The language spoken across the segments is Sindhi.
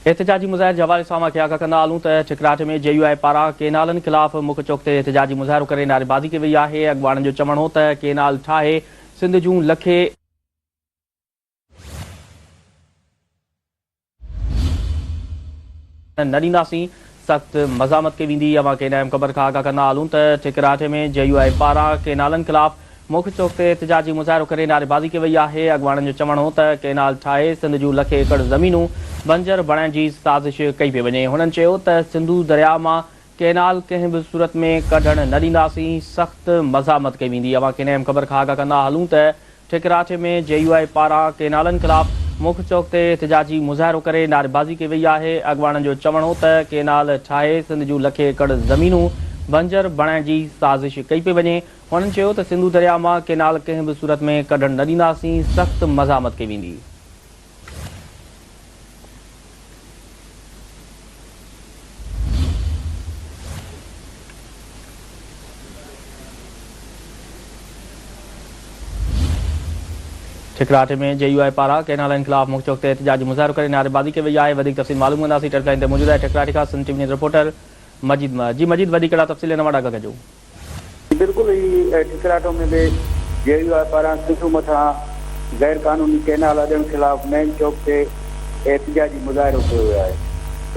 احتجاجي مظاهري جي حوالي سان اوهان کي آگاهه ڪندا هلون ته ٺڪراٺ ۾ جي يو آء پاران ڪينالن خلاف مک چوڪ تي احتجاجي مظاهرو ڪري نعريبازي ڪئي وئي آهي، اڳواڻن جو چوڻ هو ته ڪينال ٺاهي سنڌ جون لکين نه ڏينداسين، سخت مزاحمت ڪئي ويندي، اوهان کي نئين خبر کان آگاهه ڪندا هلون ته ٺڪراٺ ۾ جي يو آء پاران ڪينالن خلاف مک چوڪ تي احتجاجي مظاهرو ڪري نعريبازي ڪئي وئي آهي، اڳواڻن جو چوڻ هو ته ڪئنال ٺاهي سنڌ جون لکين ايڪڙ زمينون بنجر بڻائڻ جي سازش ڪئي پئي وڃي، هنن چيو ته سنڌو درياء مان ڪئنال ڪنهن به صورت ۾ ڪڍڻ نه ڏينداسين، سخت مزاحمت ڪئي ويندي، اوهان کي نئين خبر کان آگاهه ڪندا هلون ته ٺڪراٺي ۾ جي يو آء پاران ڪئنالن خلاف مک چوڪ تي احتجاجي مظاهرو ڪري نعريبازي ڪئي وئي آهي، اڳواڻن جو چوڻ هو ته ڪئنال ٺاهي سنڌ جون لکين ايڪڙ زمينون بنجر بڻائڻ جي سازش ڪئي پئي وڃي، هنن چيو ته سنڌو درياء مان ڪئنال ڪنهن به صورت ۾ ڪڍڻ نه ڏينداسين، سخت مزاحمت ڪئي ويندي. ٺڪراٺي ۾ جي يو آء پاران ڪئنالن خلاف مک چوڪ تي احتجاجي مظاهرو ڪري نعريبازي ڪئي وئي آهي. وڌيڪ تفصيل معلوم ڪنداسين ٽيليفون لائين تي موجود آهي ٺڪراٺي کان سنڌ ٽي وي نيوز رپورٽر مجيد مهر. جي مجيد وڌيڪ ڪهڙا تفصيل هن وٽ آگاهه ڪجو. بلڪل ئي ٺڪراٽو ۾ به جي يو آء پاران سنڌو مٿان غير قانوني ڪئنال اڏڻ خلاف مين چوڪ تي احتجاجي مظاهرو ڪيو ويو آهي.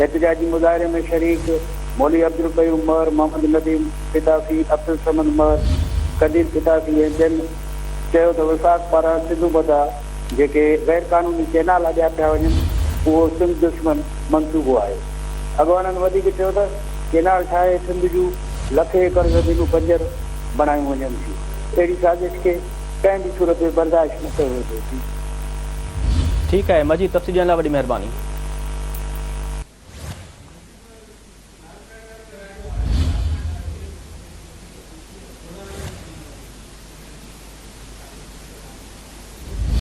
احتجاجي مظاهري ۾ شريڪ مولوي عبدالقيوم مهر، محمد نديم پتافي، عبدالصمد مهر، قدير پتافي ۽ ٻين چيو ته وفاق پاران سنڌو مٿان جيڪي غير قانوني ڪئنال اڏيا پيا وڃن اهو سنڌ دشمن منصوبو آهي. اڳواڻن وڌيڪ چيو ته ڪئنال ٺاهي سنڌ جون لکين ايڪڙ زمينون بنجر بڻايون وڃن ٿيون، اهڙي سازش کي ڪنهن به صورت ۾ برداشت نه ڪيو ويندو. جي. ٺيڪ آهي مجيد تفصيل ڏيڻ لاء وڏي مهرباني.